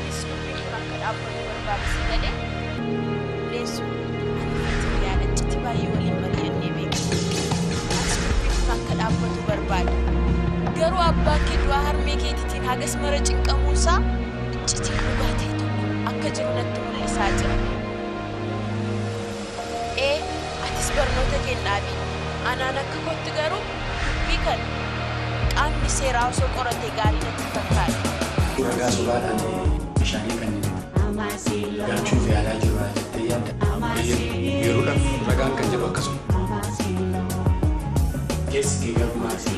Anis dubbiin kun akka dhaabbatu barbaada si galee? Leessu, ani fi Xiliyaan iccitii baay'ee waliin mari'annee beekna. Anis dubbiin kun akka dhaabbatu barbaada. Garuu abbaan kee du'a harmee keetiitiin hagas mara cinqamuunsaa iccitiin dhugaa ta'e tokko akka jiru natti mul'isaa jira. Ee, atis barnoota kee hin dhaabiin. Anaan akka kootti garuu dubbii kana qaamni seeraa osoo qoratee gaarii natti fakkaata. Ragaa sobaadhaan meeshaalee kanneen galchuuf yaalaa jiru jettee yaadda? Yeroodhaaf ragaan kan jedhu akkasuma. Keessi kee garuu maali?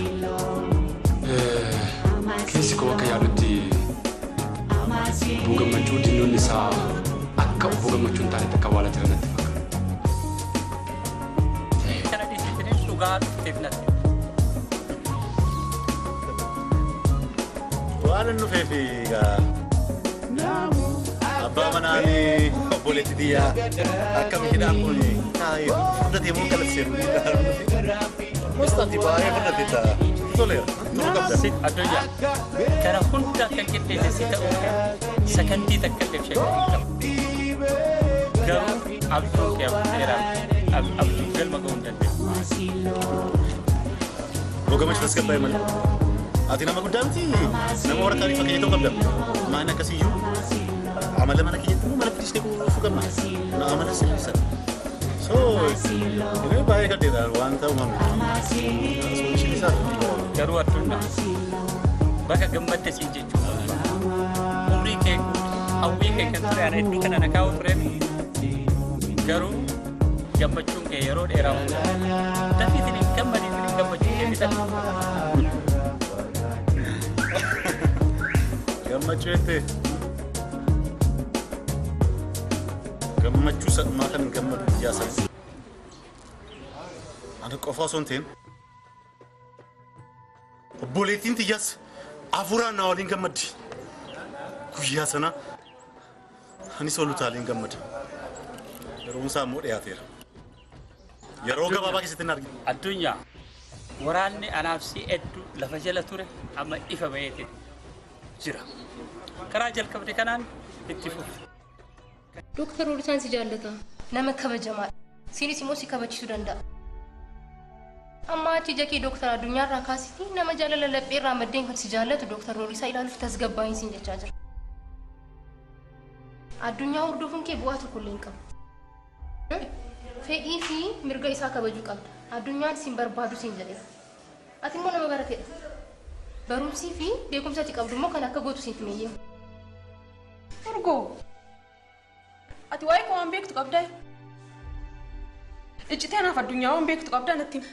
Keessi koo akka yaadutti obbo Gammachuu diinonni isaa akka obbo Gammachuu hin taanetti akka awwaalaa jiran natti fakkaata. Kana dhiisitanii dhugaa dhufteef natti. Waan inni dhufeef egaa abbaa manaan obboleetti xiyyaa akka hidhaan kun furdatee moo kalaqseeru Mustaati baay'ee furdate ta'a. Toleera. Toluu qabda. Si addunyaa kana hunda kan qixxeesse si ta'uu sakandii takka illee shakkii hin qabu. Garuu abjuun kee abjuu dheeraa abjuu galma ga'uu hin danda'u. Bogammachi tasgabbaa'e malee. Ati nama guddaa miti. Nama warra kaanii fakkeenya ta'uu qabda. Maan akkasiyyuu amala mana keenyatti immoo mana fidisnee kuufuu qabna. Na amala sirriisa. So, inni baay'ee gaddeedha waan ta'u mami. Solution isaa. Garuu addunyaa baga gammadde siin jechuudha. Umrii kee guutuu hawwii kee kan ture ana iddoo kana na kaa'u ture garuu gammachuun kee yeroo dheeraa fuudha. Dafiitiin hin gammadiitiin gammachuu kee fixadhu. Gammachuu jettee. Gammachuu sadhumaa kan hin gammadu guyyaa sana. Ani qofa osoo hin ta'in obboleettiin xiyyaas hafuuraan na waliin gammaddi. Guyyaa sana anis ol utaaliin gammada. Yeroon isaa immoo dhiyaateera. Yeroo gabaabaa keessatti hin arginu. Addunyaa waraanni anaaf si hedduu lafa jala ture amma ifa baheeti jira. Karaa jalqabde kanaan itti fufi. Dooktar Olisaan si jaallata. Nama kabajamaadha. Siinis immoo si kabachiisuu danda'a. Amma achi ija kee Dooktar Addunyaarraa kaasiti nama jaalala lapheerraa maddeen kan si jaallatu Dooktar Olisaa ilaaluuf tasgabbaa'in siin jechaa jira. Addunyaa hordofuun kee bu'aa tokko illee hin qabu. Fedhii fi mirga isaa kabajuu qabda. Addunyaan siin barbaadu siin jedheera. Ati immoo nama baratedha. Barumsii fi beekumsa ati qabdu immoo kan akka gootu siif hin. Urgoo, ati waa'ee koo waan beektu qabdaa? Iccitii anaaf addunyaa waan beektu qabdaa natti himi.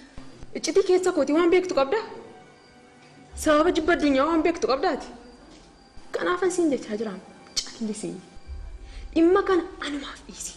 Iccitii keessa kootii waan beektu qabdaa? Sababa jibba addunyaa waan beektu qabdaati? Kanaafan siin jechaa jiraam. Callisii. Dhimma kana anumaaf dhiisi.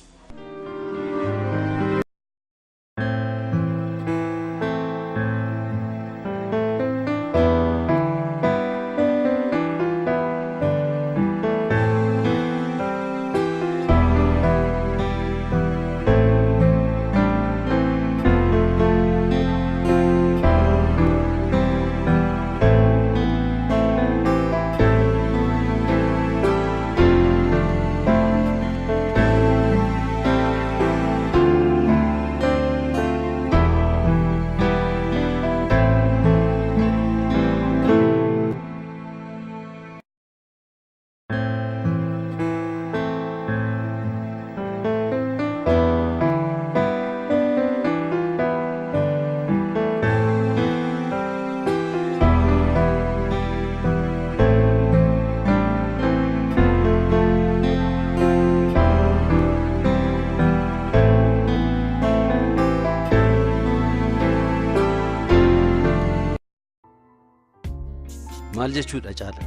Maal jechuudha caala?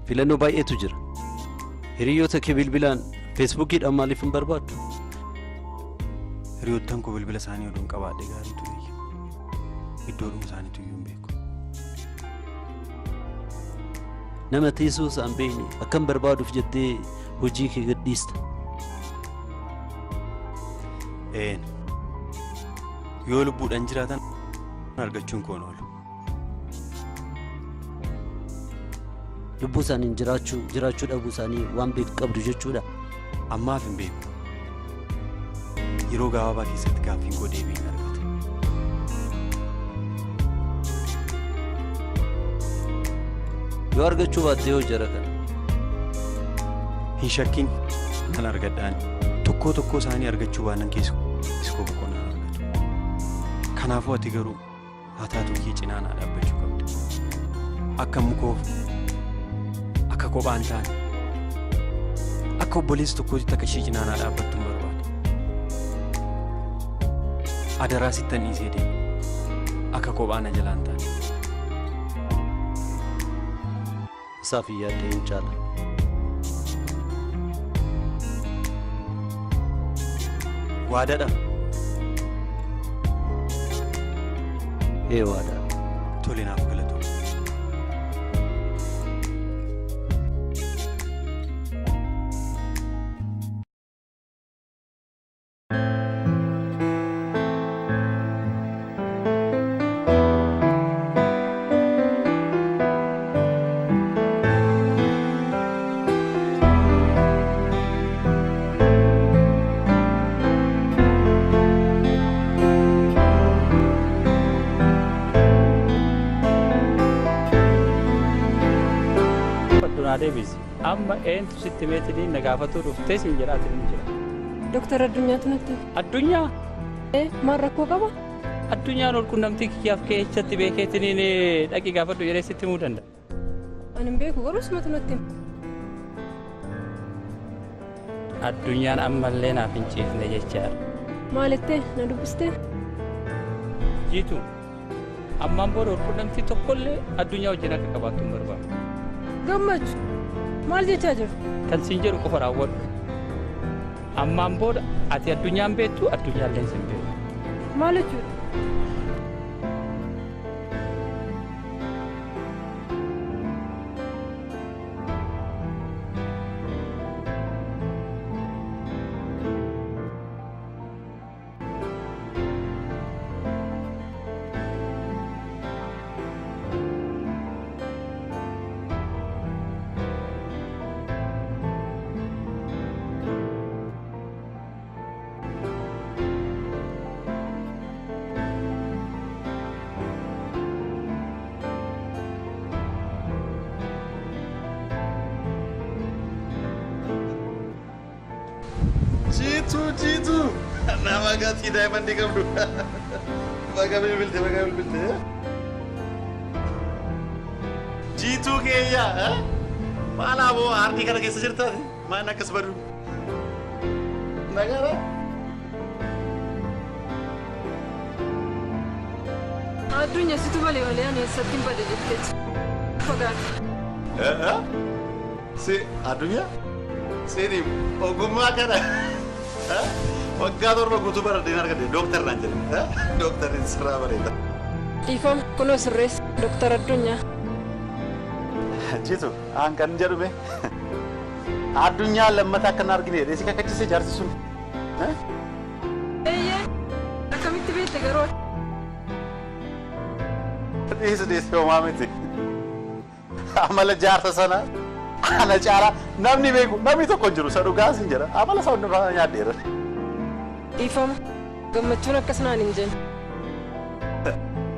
Filannoo baay'eetu jira. Hiriyoota kee bilbilaan feesbuukiidhaan maaliif hin barbaaddu? Hiriyoottan koo bilbila isaanii oduun qabaadhe gaarii ture. Iddoodhuma isaaniitu iyyuu hin beeku. Nama teessoo isaa hin beekne akkam barbaaduuf jettee hojii kee gadhiista. Een. Yoo lubbuudhaan jiraatan argachuun koon oolu. Lubbuu isaaniin jiraachuu jiraachuu dhabuu isaanii waan beektu qabdu jechuudha. Ammaaf hin beeku. Yeroo gabaabaa keessatti gaaffiin koo deebii hin argata. Yoo argachuu baatte yoo jara kana. Hin shakkin, nan argadhaan. Tokkoo tokkoo isaanii argachuu baannan keessa koo boqonnaa argatu. Kanaafuu ati garuu haataatuu kee cinaa naa dhaabbachuu qabda. Akka mukoof akka kophaa hin taane akka obboleessa tokkootitti akka ishee cinaa naa dhaabbattu hin barbaada. Adaraa sittan dhiisee deema. Akka kophaa na jalaa hin taane. Isaaf hin yaadda'in Caala. Waadaadha. Ee waadaa. Tole naaf galatoomi. Naa deebisi. Amma eentu sitti meetiin na gaafatuu dhuftee siin jedhaatiin hin jira. Dooktar Addunyaatu natti hime. Addunyaa? Ee, maal rakkoo qaba? Addunyaan ol qunnamtii kiyyaaf keechatti beekeetiniin dhaqii gaafadhu jedhee sitti himuu danda'a. Ani hin beeku garuu sumatu natti hime. Addunyaan ammallee naaf hin ciifne jechaadha. Maalittee na dubbistee? Jiitu, ammaan booda wal qunnamtii tokkollee addunyaa wajjin akka qabaattu hin barbaadu. Gammachu, maal jechaa jirtu? Kan siin jedhu qofa raawwadhu. Ammaan booda ati addunyaan beektu addunyaalleen sin beektu. Maal jechuudha? Jiituu jiituu nama gatii daa'imman qabdu. Baga bilbilte, baga bilbilte. Jiituu keeyyaa maal aboo aardii kana keessa jirtaati? Maal akkas badu? Nagaara? Addunyaa situ malee malee ani eessatti hin bade jetteeti. Fagaate. Si addunyaa? Siini ogummaa kana waggaa 7 guutuu baradheen argadhe, dooktar naan jedhe. Dooktarri sirraa bareeda. Dhiifama, kunoo sirreessa Dooktar Addunyaa. Jiitu, aan kan jedhume addunyaa lammata akka hin argine jedhee si kakachise jaarsi sun. Eeyyee, akkamitti beekte garuu? Dhiisi, dhiisi, homaa miti. Amala jaarsa sana ana caalaa namni beeku namni tokko hin jiru, isa dhugaa sin jedha, amala isaa hundumaa nyaadheera. Dhiifama, gammachuun akkas naan hin jenne.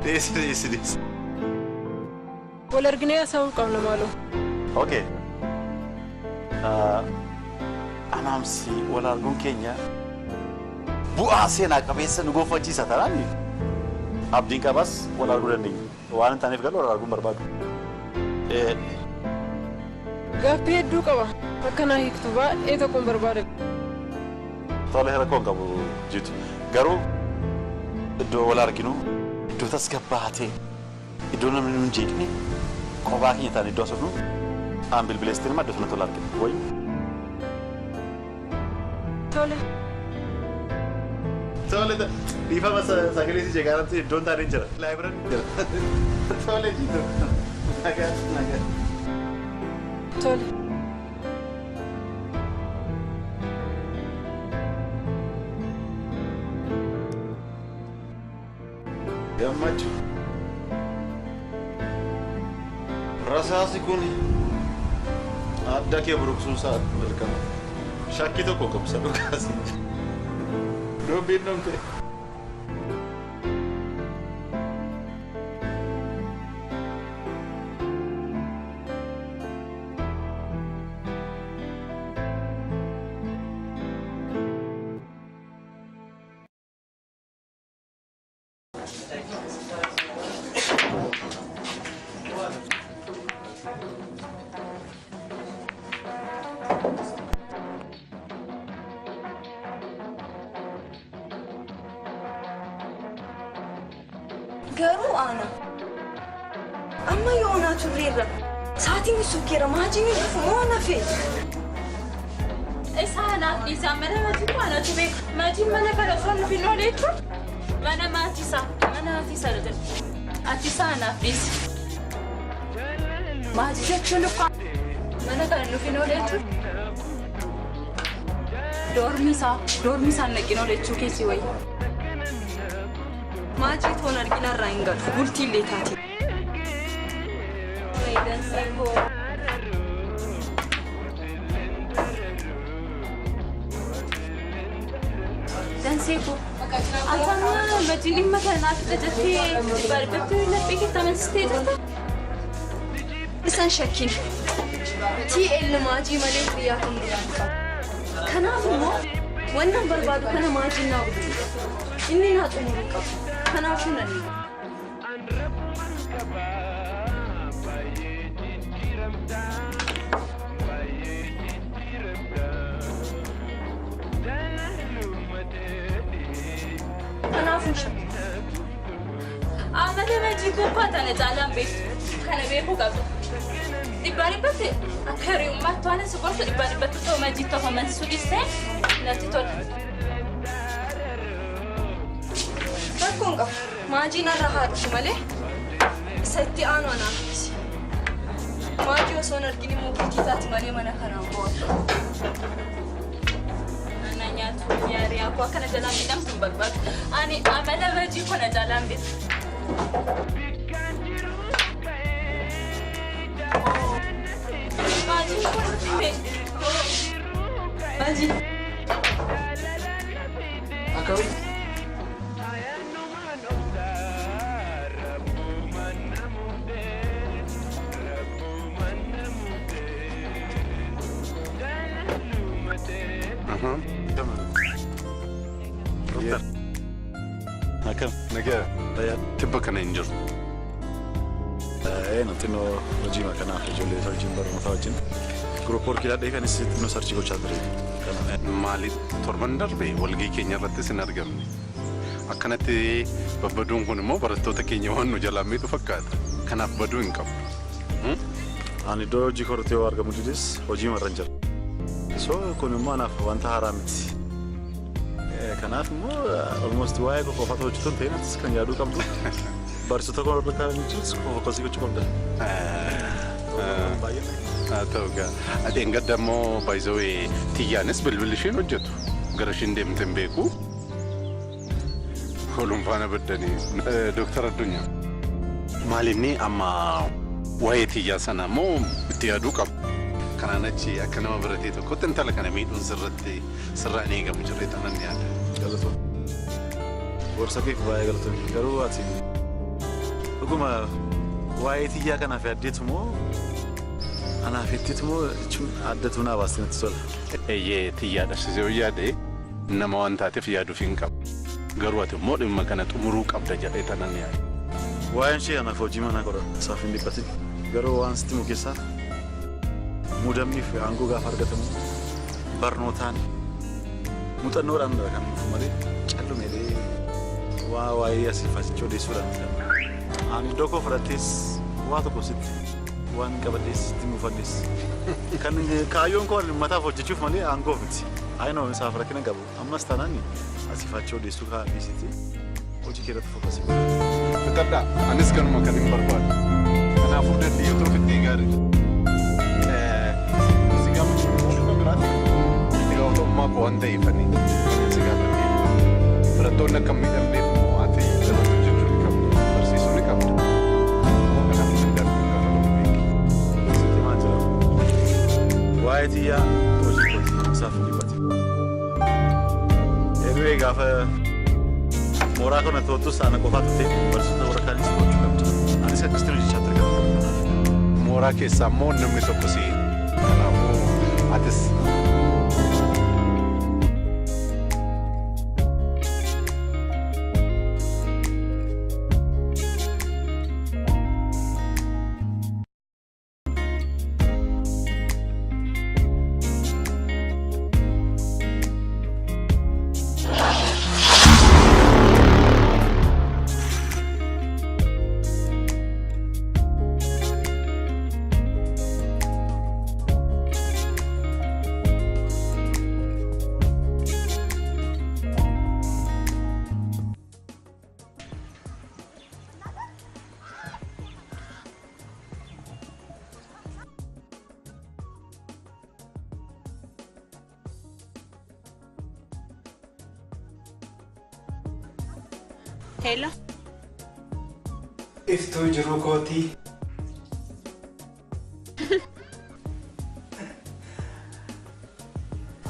Dhiisi, dhiisi, dhiisi. Wal arginee haasa'uu qabna maaloo. Okay. Anaamsi wal arguun keenya bu'aa seenaa qabeessa nu gonfachiisa taanaan abdiin qabas wal arguu dandeenya. Waan hin taaneef garuu wal arguun barbaadu. Gaaffii hedduu qaba. Akka naa hiiktu baay'ee tokkoon barbaada. Tole, rakkoo hin qabu Jiitu. Garuu iddoo wal arginu, iddoo tasgabbaa'aa ta'e, iddoo namni nu hin jeeqne, kophaa keenya taane iddoo haasofnu aan bilbileessitiin immoo iddoo sanatti wal argina. Wayyu. Tole. Tole, dhiifama, sagalee si jeeqaaratti iddoon taanee jira. Library jira. Tole Jiitu. Nagaa, nagaa. Tole. Gammachuu. Rasaasi kun Adda kee buruqsuun isaa dirqama. Shakkii tokko qabsa dhugaas. Dubbiin dhumte. Garuu ana amma yoonaa turreerra sa'aatiin sukkeera maajiin dhufu moo nafe? Isaanaaf dhiisaa mana maatii anatu beeka. Maatiin mana kana osoo nu finnoon jechuun mana maatii isaa mana maatii isaa jedhama. Ati isaanaaf dhiisi. Maatii jechuun uffaa mana kana nu finnoon jechuun doormii isaa naqinoo jechuu keessi wayya. Maajii toon arginarraa hin galu bultii illee taate. Dansee koo ati amma majiin dhimma kanaaf jettee dhibbaa laphee keetti amansiistee jirta? Isan shakkin. TL maajii malee biyyaa kan biraan qaba. Kanaaf immoo wannan barbaadu kana maajiin naa gochuu qaba. Inni naa xumuruu qaba. Kanaafuu nan dhiba. Kanaafuu shakkin. Amala majii koo tana caalaan beektu kana beekuu qabda. Dhibbaa dhibbatti akka hiriyummaatti waan si gorsu dhibbaa dhibbatti ta'u majii tokko amansiisuu dhiistee natti tola. Rakkoon qabu. Maajiin irra haa dhufu malee isa itti aanu anaaf dhiisi. Maajii osoo hin argin immoo bultii taati malee mana kanaan booda. Ana nyaatu yaariyaa koo akkana jalaan miidhamtu hin barbaadu. Ani amala majii kana caalaan beeku. Maajiin kun maajii. Akkami? Akkam? Nagaa. Tibba kana hin jiru. Xinnoo hojii kanaaf ijoollee wajjin barnootaa wajjin group work hidhadhee kanis xinnoo search gochaa ture. Maali torban darbe walgahii keenya irrattis hin argamne. Akkanatti babbaduun kun immoo barattoota keenya waan nu jalaa miidhu fakkaata. Kanaaf baduu hin qabu. Ani iddoo hojii kortee yoo argamu didis hojii marran jira. So kun immoo anaaf wanta haaraa miti. Kanaaf immoo almost waa'ee koo qofaatu hojjetu hin ta'in atis kan yaaduu qabdu. Barsiisota koo irra kan jirus focus gochuu qabda. Haa ta'u gaa. Adeen gadda immoo baay'isawee tiyyaanis bilbilli isheen hojjetu. Gara isheen deemte hin beeku. Ooluun faana baddanii. Dooktar Addunyaa. Maalinni amma waa'ee tiyyaa sana immoo itti yaaduu qabu. Kanaan achi akka nama baratee tokkotti intala kana miidhuun sirratti sirraan eegamu jirree tanan yaada. Galatoom. Gorsa keef baay'ee galatoom. Garuu ati dhuguma waa'ee tiyyaa kanaaf yaaddeetu moo anaaf jetteetu moo jechuun addatu naa baastee natti tola. Eeyyee tiyyaa dhabsisee yoo yaade nama waan taateef yaaduuf hin qabu. Garuu ati immoo dhimma kana xumuruu qabda jedhee tanan yaada. Waa'een ishee anaaf hojii manaa godha isaaf hin dhiphatin. Garuu waan sitti himu keessaa muudamni fi aangoo gaafa argatamu barnootaan muuxannoodhaan kan dhufu malee callumeedhee waa waa'ee asii faasichoo odeessuudhaan miti. Ani iddoo koo fudhattees waa tokko sitti waan qabadhees sitti muufadhees. Kan kaayyoon koo uummataaf hojjechuuf malee aangoof miti. Ayinoo isaaf rakkina qabu. Ammas taanaan asii faachoo odeessuu kaa dhiisiti hojii kee irratti focus godhi. Fixadhaa anis kanuma kan hin barbaadu. Kanaafuu dandeettuu ofitti gaariidha. Si gaafachuu dhimma biraatti itti gaafatamummaa koo waan ta'eefani si gaafadhe. Barattoonni akka hin miidhamneef immoo ati irratti hojjechuu ni qabda. Barsiisuu ni qabda. Kanaaf danda'amni kafaluu beeki. Sitti maa jira. Waa'ee Tiyyaa hojii kooti isaaf hin dhiphate. Anyway, gaafa mooraa kana to'attus ana qofaa turte, barsiisota warra kaanis to'achuu qabdi. Anis akkasitti hojjechaa ture gaafa. Mooraa keessaa immoo namni tokko si. Kanaafuu atis Hello. Iftuu jiruu kootii.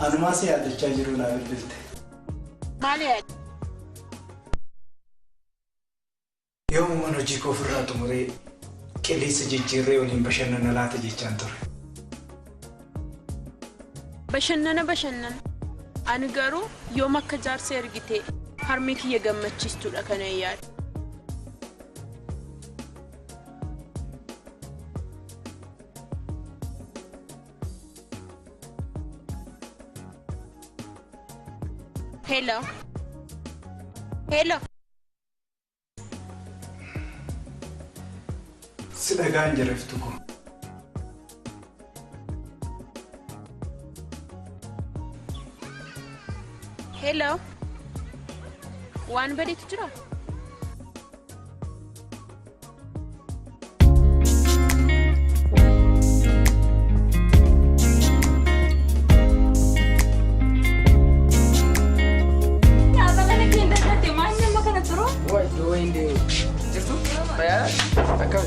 Anumaa si yaadachaa jiru naa bilbilte. Maali yaadde? Yoomumaan hojii koo ofirraa xumuree qilleensa jijjiirree waliin bashannana laata jechaan ture. Bashannana bashannana. Ani garuu yoom akka jaarsa ergitee harmee kiyya gammachiistuudha kana yaadu. Hello. Hello. Si dhagaan jira, Iftuu koo. Hello. Waan badeetu jira? Nyaata kana keenya irratti maal nama kana turu? Waa iddoo wayiin deemu. Jirtu? Fayyaa? Akkam?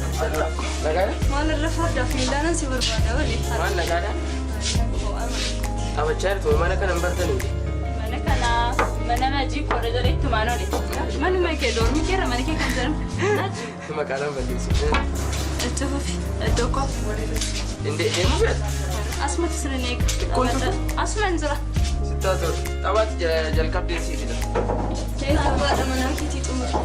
Nagaadha? Maal irra fardaaf miilaanan si barbaada wali. Maal, nagaadha? Taphachaa jirtu, mana kana hin bartanii? Mana kana mana najii koodha jedhetti maal oli? Manuma kee doormi keerra mana kee kan jedhamu. Maqaalaan balleessu. Itti fufi iddoo koo. Indee deemuu feeta? Asumatti sirri eega. Xiqqoon turte? Asuma hin jira. Sittaa tolu. Taphaatti jalqabdeen sii fida. Abbaadha manaa keetii xumura.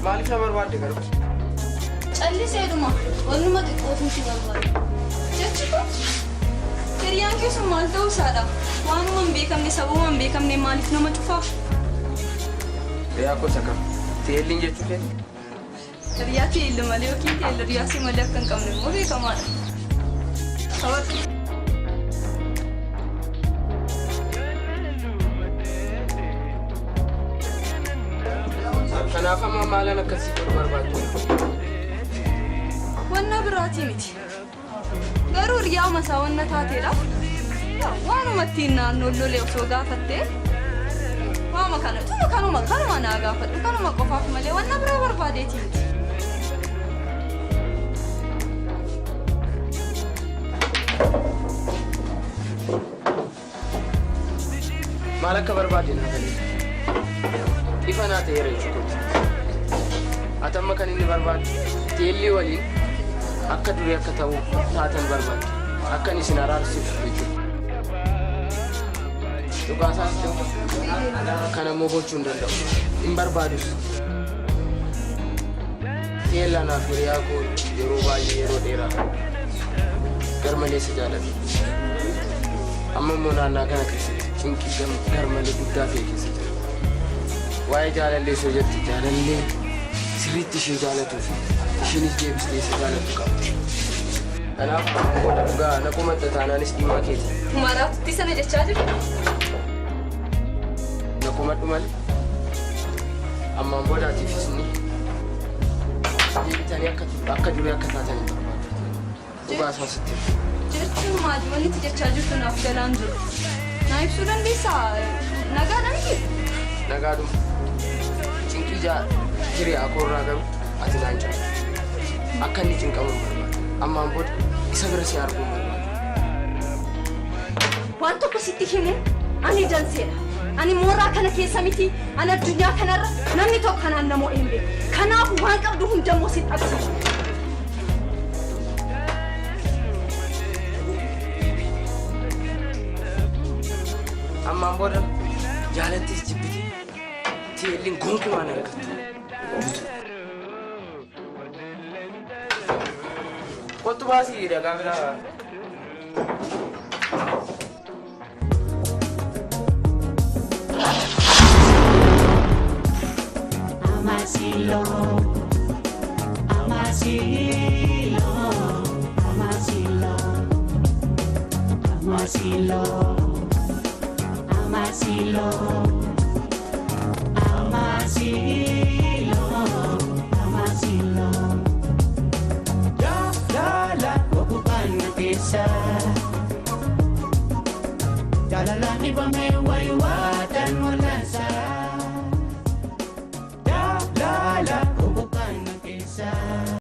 Maaliif na barbaadde garuu? Calliseedhuma wannuma xiqqootu si barbaada. Jechi kun hiriyaan kee sun maal ta'uu isaadha? Waanuma hin beekamne, sababuma hin beekamne maaliif nama cufaa? Hiriyaa koo isa kam? Teelliin jechuu keeti? Hiriyaa teelli malee yookiin teelli hiriyaa si malee akka hin qabne immoo beekamaadha. Kabadhu. Kanaaf amma maalan akkasii godhu barbaaddu? Wanna biraatii miti. Garuu hiriyaa masaa wanna taateedha. Waanuma ittiin naannoon lolee osoo gaafattee waama kana tuma kanuma kanuma naa gaafadhu, kanuma qofaaf malee wanna biraa barbaadeetii miti. Maal akka barbaadde naa galee. Ifa naa ta'eera jechuudha. Ati amma kan inni barbaadu teellii waliin akka durii akka ta'u taatan barbaadde. Akka inni isin araarsuuf jechuudha. Dhugaasaas ta'u kana immoo gochuu hin danda'u. Hin barbaadus. Teellaa naaf hiriyaa koo yeroo baay'ee, yeroo dheeraa garmalee si jaalladha. Amma immoo naannaa kana keessatti cinqii garmalee guddaa ta'e keessa jira. Waa'ee jaalallee isoo jette, jaalallee sirriitti ishee jaalatuu fi isheenis deebistee isa jaalattu qabdi. Kanaaf booda dhugaa na komatta taanaanis dhimma keeti. Maraatutti sana jechaa jirtu. Na komadhu malee ammaan booda atiifis ni deebitanii akka durii akka taatan hin barbaadu. Dhugaa isaa sitti hima. Jechuun maali wanti jechaa jirtu naaf galaan jiru. Naa ibsuu dandeessaa? Nagaadha miti? Nagaadhuma. Cinqii Ija hiriyaa koorraa garuu ati naan caaltu. Akka inni cinqamu hin barbaadu. Ammaan booda isa bira si arguu hin barbaadu. Waan tokko sitti himu ani danseedha. Ani mooraa kana keessa miti, ani addunyaa kanarra namni tokko kanaan na mo'ee hin beeku. Kanaaf waan qabdu hundammoo si dhabsiisa. Ammaan booda jaalattis jibbite teelliin gonkumaan argattu. Kottu baasii dhagaa biraa. Amasilo, amasilo, amasilo, amasilo, amasilo, amasilo, amasilo. Jaalala okupana keessa jaalala dhibame wayiwaatan wal'aansa. Jaalala